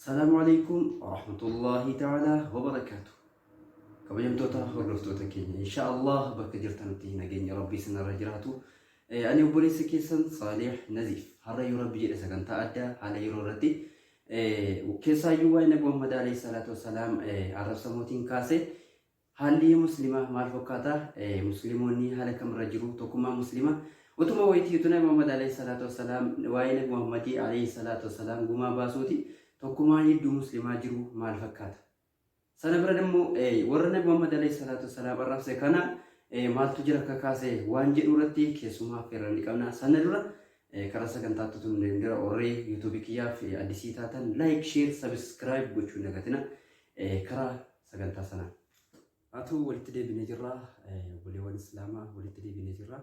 Salaamu alaikum warahmatullahi ta'ala wabarakaatu. Kabajamtoota hordoftoota keenya, insha Allah bakka jirtanutti nageenya Rabbii isinirra jiraatu. Ani obboleessa keessan Saalih Naziif, har'a yoo Rabbi jedhe sagantaa addaa haala yeroo irratti, keessaayyuu waa'ee Nabi Muhammad alayhi salaatu wassalaam arrabsamuutiin kaase, haalli muslimaa maal fakkaata? Muslimoonni haala kamirra jiru? Tokkummaa muslimaa utuma wayitiitu Nabi Muhammad alayhi salaatu wassalaam, waa'ee Nabi Muhammadii alayhi salaatu wassalaam gumaa baasuuti, tokkummaan hedduu muslimaa jiru maal fakkaata? Sana bira immoo warra Nabi Muhammad alayhi salaatu wassalaam arrabse kana maaltu jira kakaase waan jedhu irratti keessumaa affeerran ni qabna. Sana dura karaa sagantaatti utuu hin deemin dura, warri yuutuubii kiyyaaf addisii taatan like, share, subscribe gochuu hin dagatina. Karaa sagantaa sanaa. Haa ta'u, walitti deebinee jirra. Obboleewwan Islaamaa, walitti deebinee jirra.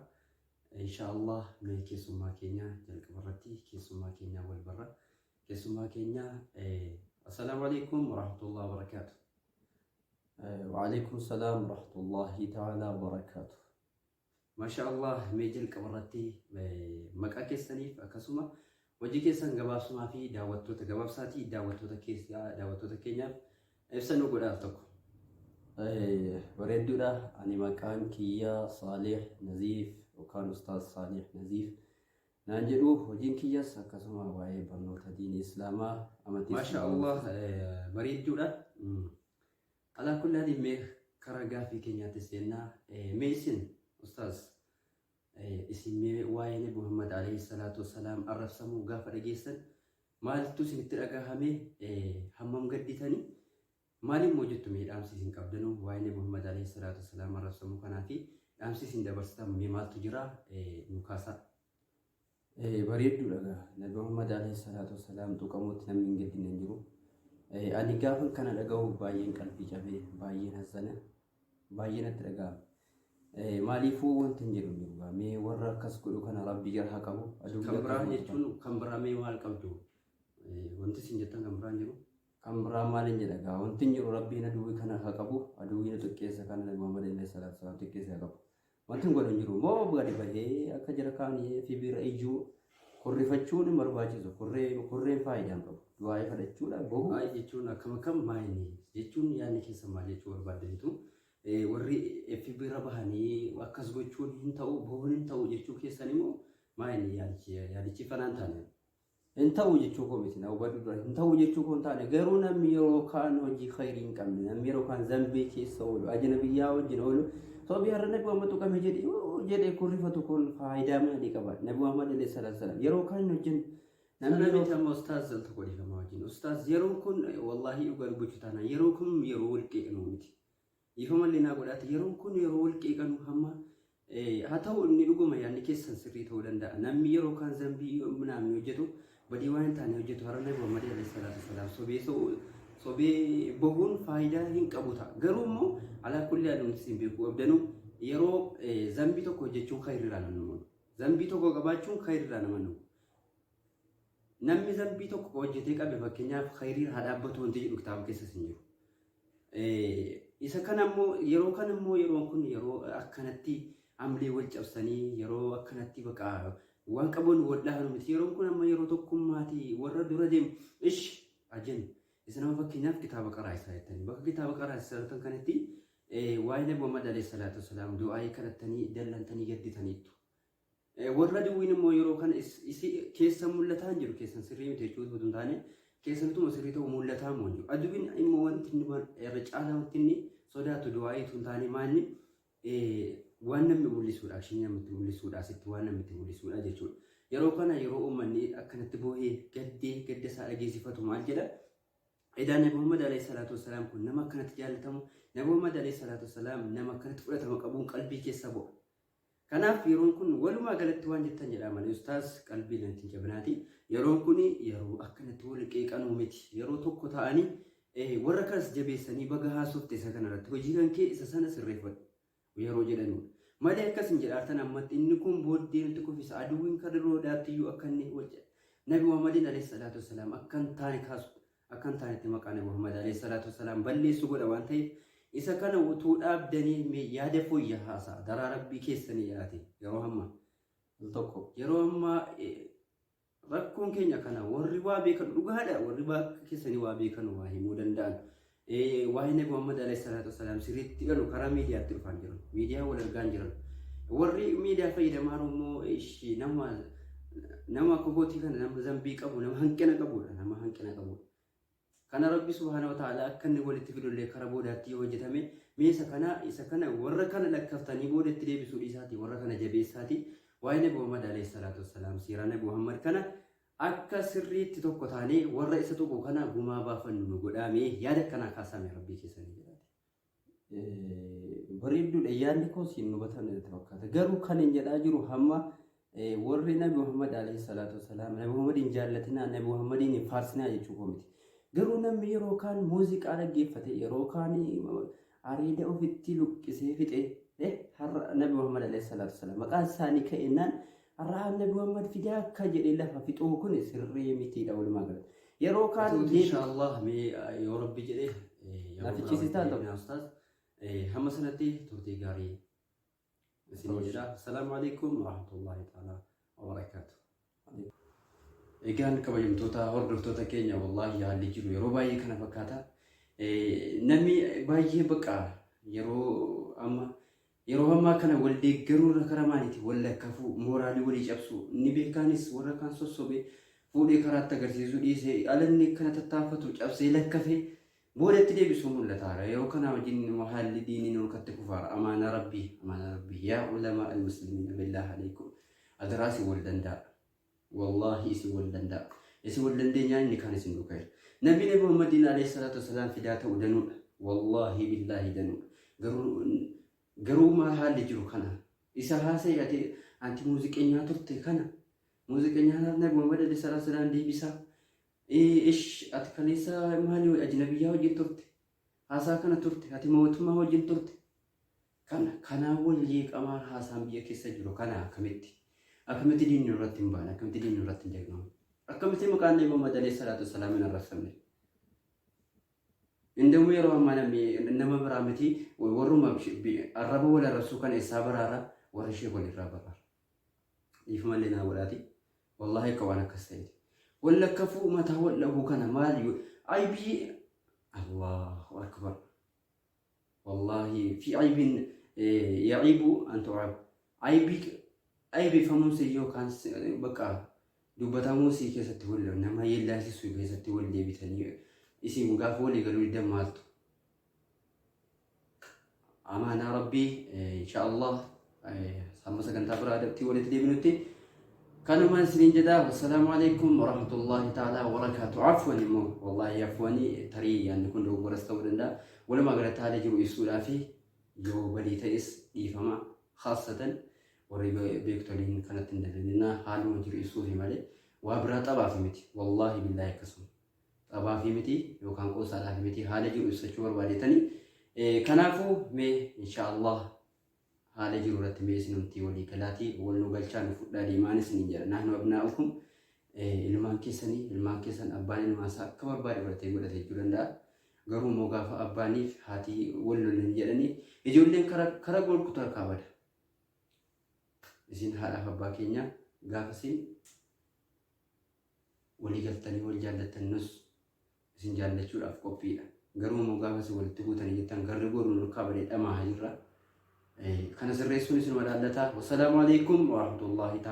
Insha Allah mee keessummaa keenya jalqaba irratti keessummaa keenya wal barra. Keessummaa keenya, assalaamu alaikum warahmatullahi wabarakaatu. Waalaikum salaam warahmatullahi ta'ala wabarakaatu. Masha Allah, mee jalqaba irratti maqaa keessaniif akkasuma hojii keessan gabaabsumaa fi daawwattoota gabaabsaatii daawwattoota keessa daawwattoota keenyaaf ibsa nu godhaaf tokko. Bareedduudha. Ani maqaan kiyya Saalih Naziif yookaan Ustaaz Saalih Naziif naan jedhu. Hojiin kiyyas akkasuma waa'ee barnoota diinii Islaamaa, amantii Masha Allah, bareedduudha. Alaa kulli haaliin, mee karaa gaaffii keenyaatti seennaa. Mee isin ustaaz, isin mee waa'ee Nabi Muhammad alayhi salaatu wassalaam arrabsamuu gaafa dhageessan maaltu isinitti dhagahame? Hammam gadditanii? Maal immoo jettu? Mee dhaamsi isin qabdanu waa'ee Nabi Muhammad alayhi salaatu wassalaam arrabsamuu kanaa fi dhaamsi isin dabarsitan mee maaltu jira, nu kaasaa. Bareedduudha gaa. Nabi Muhammad alayhi salaatu wassalaam tuqamuutti namni hin gaddine hin jiru. Ani gaafan kana dhaga'u baay'een qalbii cabee, baay'een hazzana, baay'ee natti dhaga'ama. Maaliifuu wanti hin jedhu hin jiru gaa. Mee warra akkas godhu kana Rabbi jara haa qabu. Aduu Kan biraa jechuun kan biraa mee maal qabdu? Wanti isin jettan kan biraa hin jiru? Kan biraa maaliin jedha gaa, wanti hin jiru. Rabbiin aduwwi kana haa qabu. Aduwwi nu xiqqeessa kana, Nabi Muhammad alayhi salaatu wassalaam xiqqeessa haa qabu. Wanti hin godhu hin jiru. Moo gadi bahee akka jara kaanii fi bira iyyuu kurrifachuun hin barbaachisu. Kurree kurreen faayidaa hin qabu. Du'aa'ii kadhachuudha bahu. Du'aa'ii jechuun akkam akkam maayini jechuun, yaadni keessa maal jechuu barbaaddanitu? Warri FB irra bahanii akkas gochuun hin ta'u, bahuun hin ta'u jechuu keessan immoo maayini yaadichi yaadichi fanaan taane? Hin ta'u jechuu koo miti, na hubadhu dura. Hin ta'u jechuu koo hin taane, garuu namni yeroo kaan hojii khayrii hin qabne, namni yeroo kaan zambii keessa oolu, ajnabiyyaa wajjin oolu, sobii har'a Nabi Muhammad tuqame jedhe jedhee kurrifatu kun faayidaa maalii qaba? Nabi Muhammad alayhi salaatu wasalaam yeroo kaan hin hojjenne. Namni Sana yeroo miti amma ustaaz, al tokko dhiifama wajjin. Ustaaz, yeroon kun wallaahi dhugaa dubbachuu taanaan yeroo kun yeroo wal qeeqnu miti. Dhiifama illee naa godhaati, yeroon kun yeroo wal qeeqanu hamma haa ta'u, inni dhuguma yaadni keessan sirrii ta'uu danda'a. Namni yeroo kaan zambii namni hojjetu, badii waan hin taane hojjetu, har'a Nabi Muhammad alayhi salaatu wasalaam sobee sobee bahuun faayidaa hin qabu ta'a. Garuu immoo alaa kulli haal nuti isin beekuu qabdanu, yeroo zambii tokko hojjechuun khayriirraa nama nu. Zambii tokko qabaachuun khayriirraa nama nu. Namni zambii tokko hojjetee qabe fakkeenyaaf khayriirra haa dhaabbatu wanti jedhu kitaaba keessas hin jiru. Isa kana immoo yeroo kana immoo yeroon kun yeroo akkanatti amlee wal cabsanii, yeroo akkanatti baqa waan qabuun wal dhahanu miti. Yeroon kun amma yeroo tokkummaati, warra dura deemu ish ajen. Isa nama fakkeenyaaf kitaaba qaraasisaa jettanii bakka kitaaba qaraasisaa jettan kanatti waa'ee Nabi Muhammad alayhi salaatu wasalaam du'aa'ii kadhattanii dallantanii gadditaniittu. Warra duwwiin immoo yeroo kana isi keessa mul'ataa hin jiru, keessan sirrii miti jechuu utuu hin taane, keessanituma sirrii ta'u mul'ataa immoo hin jiru. Aduwwiin immoo wanti inni irra caalaa wanti inni sodaatu du'aa'ii utuu hin taane maalni waan namni mul'isuudha, akshinii namni itti mul'isuudha, asitti waan namni itti mul'isuudha jechuudha. Yeroo kana yeroo uummanni akkanatti boohee gaddee gadda isaa dhageessifatu maal jedha? Edaa Nabi Muhammad alayhi salaatu wassalaam kun nama akkanatti jaallatamu, Nabi Muhammad alayhi salaatu wassalaam nama akkanatti fudhatama qabuun qalbii keessa bu'a. Kanaaf yeroon kun walumaa galatti waan jettan jedhaa malee, ustaaz, qalbii natti hin jabinaati. Yeroon kun yeroo akkanatti wal qeeqanuu miti. Yeroo tokko ta'anii warra kanas jabeessanii baga haasofte, isa kanarratti hojii kan kee isa sana sirreeffadhu yeroo jedhanudha. Malee akkas hin jedhaartan ammatti inni kun booddee nutti kufisa, aduwwiin karra roodhaatti iyyuu akka inni Nabi Muhammadiin alayhi salaatu wassalaam akka hin taane kaasu, akka hin taanetti maqaa Nabi Muhammad alayhi salaatu wassalaam balleessu godha waan ta'eef, isa kana utuu dhaabdanii mee yaada fooyya haasaa daraa Rabbii keessanii yaate yeroo hamma Al tokko. Yeroo ammaa Rakkoon keenya kana warri waa beekan dhugaadha. Warri bakka keessanii waa beekan waa himuu danda'an. Waa'ee Nabi Muhammad alayhi salaatu wasalaam sirriitti galu karaa miidiyaatti dhufaa jiran. Miidiyaa wal argaa jiran. Warri miidiyaa fayyadamaa immoo ishii nama nama akka kootii kana nama zambii qabu, nama hanqina qabudha. Nama hanqina qabudha. Kana Rabbi subhaanahu wa ta'ala akka inni walitti fidullee karaa boodaatti yoo hojjetame, mee isa kana warra kana lakkaftanii boodatti deebisuu dhiisaati, warra kana jabeessaati, waa'ee Nabi Muhammad alayhi salaatu wassalaam, siiraa Nabi Muhammad kana akka sirriitti tokko taanee warra isa tuqu kana gumaa baafannu nu godhaame. Yaada akkanaa kaasame Rabbii keessanii jedhaati. Bareedduudha, yaadni koo siin hubatame natti fakkaata. Garuu kan hin jedhaa jiru hamma warri Nabi Muhammad alayhi salaatu wassalaam, Nabi Muhammad hin jaallatinaa, Nabi Muhammadiin hin faarsinaa jechuu koo miti. Garuu namni yeroo kaan muuziqaa dhaggeeffate, yeroo kaan areeda ofitti luqqisee fixe, har'a Nabi Muhammad alayhi salaatu wassalaam maqaan isaanii ka'ennaan har'a Nabi Muhammad fidaa akka jedhee lafa fixuu kun sirrii mitiidha walumaa galatti. Yeroo kaan Inshaallah, mee yoo Rabbi jedhee Naafichisiisaa ta'u. Ustaaz, hamma sanatti turtii gaarii isin jedha. Assalaamu alaikum warahmatullahi ta'ala wabarakaatu. Egaan kabajamtoota hordoftoota keenya, wallaahi haalli jiru yeroo baay'ee kana fakkaata. Namni baay'ee baqa yeroo ammaa kana wal deeggaruu irra karaa maaliiti wal lakkafuu, mooraalii walii cabsuu, inni beekaanis warra kaan sossobee fuudhee karaatti agarsiisuu dhiisee alanni kana tattaafatu cabsee lakkafee boodatti deebisuu mul'ataara. Yeroo kana wajjin immoo haalli diiniin holkatti kufaara. Amaanaa Rabbii, amaanaa Rabbii, yaa ulamaa al-muslimiin, billaah alaikum, adaraa isin wal danda'a. Wallaahi isin wal danda'a. Isin wal dandeenyaan inni kaan isin duukaa jira. Nabi Muhammadiin alayhi salaatu wasalaam fidaa ta'u danuudha. Wallaahi billaahi danuudha. Garuu maal haalli jiru kana? Isa haasa'e, ati anti muuziqeenyaa turte kana. Muuziqeenyaa Nabi Muhammad alayhi salaatu wasalaam deebisaa. Ish, ati kaleessa maali ajnabiyyaa wajjin turte? Haasaa kana turte, ati mootummaa wajjin turte. Kana kanaan wal jeeqamaa haasaan biyya keessa jiru kana akkamitti? Akkamitti diinni irratti hin baane? Akkamitti diinni irratti hin jagnamu? Akkamitti maqaan Nabi Muhammad alayhi salaatu wasalaam hin arrabsamne? Indawuu yeroo ammaa namni nama biraa miti, warruma arraba wal arrabsuu kana eessaa baraara? Warra ishee walirraa baraara. Dhiifamallee naa godhaati. Wallaahi akka waan akkas ta'eeti. Wal lakkafuu, mataa wal dhabuu kana maal aybii? Allahu akbar. Wallaahi fi aybiin ya'iibu an tu'ab. Aybii aybeeffamuun si yookaan bakka dubbatamuu si keessatti wal nama yeellaasisu keessatti wal deebitanii isin gaafa walii galuu diddan maaltu? Amaanaa Rabbii, inshaallah hamma sagantaa biraa adabtii walitti deebinutti kanumaan isiniin jedha. Wassalaamu alaikum warahmatullahi ta'ala wabarakaatu. Afwan immoo, wallaahi afwani, tarii yaadni kun dogoggoras ta'uu danda'a. Walumaa galatti haala jiru ibsuudhaa fi yoo badii ta'es dhiifama. Khaasatan warri beektoliin kanatti hin dallanina, haaluma jiru ibsuufi malee waa biraa xabaafi miti. Wallaahi billaahi akkasuma xabaafi miti yookaan qoosaadhaafi miti, haala jiru ibsachuu barbaadetanii. Kanaafuu mee inshaallah haala jiru irratti mee isinumtii walii galaatii wal nu galchaa, nu fudhaa deemaan isiniin jedha. Nahnu abnaa'ukum, ilmaan keessanii, ilmaan keessan. Abbaan ilmaan isaa akka barbaade godhatee godhatee jechuu danda'a. Garuu immoo gaafa abbaaniif haati wal lolan jedhanii ijoolleen kara golkutu harkaa bada. Isin haadhaaf abbaa keenya, gaafa isin walii galtanii wal jaallattan nus isin jaallachuudhaaf qophiidha. Garuu immoo gaafa isin walitti buutanii jettan garri goru nu harkaa badee dhamaa jirra. Kana sirreessuun isinuma laallataa. Wassalaamu alaikum warahmatullahi ta'ala.